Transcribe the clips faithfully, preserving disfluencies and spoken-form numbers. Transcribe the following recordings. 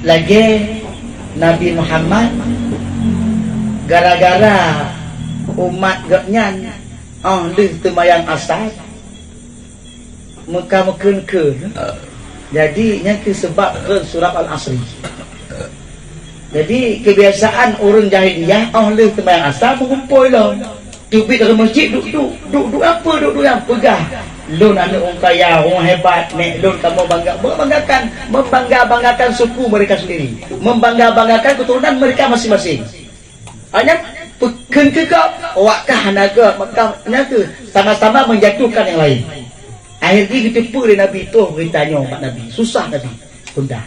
Lagée Nabi Muhammad, gara-gara umat gobnyan óh lheueh teumayang asar, meuka meukeun-keun. Jadi, nyan keuh seubab kheun surat Al-Asri. Jadi, keubiasaan ureuëng jahiliyah óh lheueh teumayang asar meugumpôi lom. Teubiet dari meuseujid, duek-duek, duek-duek apa, duek-duek nyang peugah, "Lôn aneuëk ureuëng kaya, ureuëng hebat, nek lôn kamoe bangga." Membanggakan, membangga-banggakan suku mereka sendiri, membangga-banggakan keturunan mereka masing-masing. Hanya peukheun keu gob, awak kah hana gob, maka nyan keuh sama-sama menjatuhkan yang lain. Akhirnya geuteupeue lé Nabi, troh beurita nyoe bak Nabi. Susah Nabi, gundah.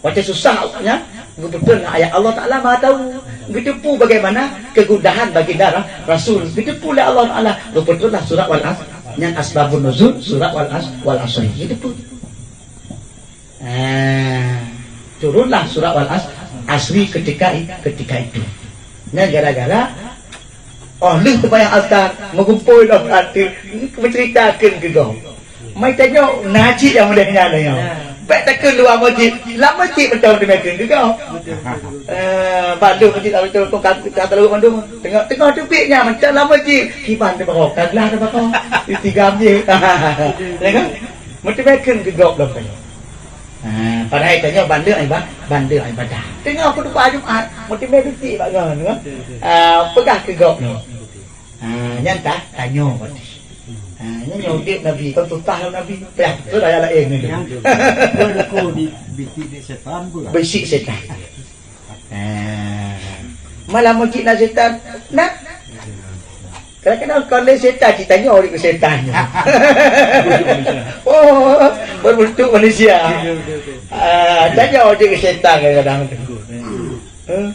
Watée susah awaknyan, geupeutron ayat Allah Taala Maha Tahu. Geuteupeue bagaimana kegundahan baginda Ra-, Rasul. Geuteupeue lé Allah Taala, geupeutronlah surat Wal Asr. Nyan asbabun nuzul surat Wal Asr, Wal Asri. Geuteupeue. Ah, turunlah surat Wal Asr, Asri ketika i-, ketika itu. Nyan gara-gara óh lheueh teumayang asar, meugumpôi lom até, meuceuritakeun keu gob. Mai tanyoe na cit nyang model nyan nyoe. Bèk takheun luwa meuseujid, lam meuseujid mantong teumakheun keu gob. Eh, bak lheueh meuseujid, lam meuseujid, ka, ka taluek mandum. Teungoh, teungoh teubiet nyan mantong lam meuseujid, kiban teubarô, ka glah teubarô. Istigam jih. Ya kan? Meuteumakheun keu gob lom tanyoe. Ha, padahai tanyoe bandeueng iba-, bandeueng ibadah. Teungoh khutubah Jumat, meuteumé duti bak gob, kan? Ah, peugah keu gob nyoe. Ha, nyan tah, tanyoe berarti. Ha, nyan nyoe udép Nabi, kan susah lom Nabi. Payah beutôi ayat laén ni. Nyang beuleuko di, bisi di setan pula. Bisi setan. Ha. Malah meucit na setan. Nah. Kadang-kadang kon lé setan, cit tanyoe di setan. Oh, berbentuk manusia. Ah, tanyoe di setan kadang-kadang. Eh?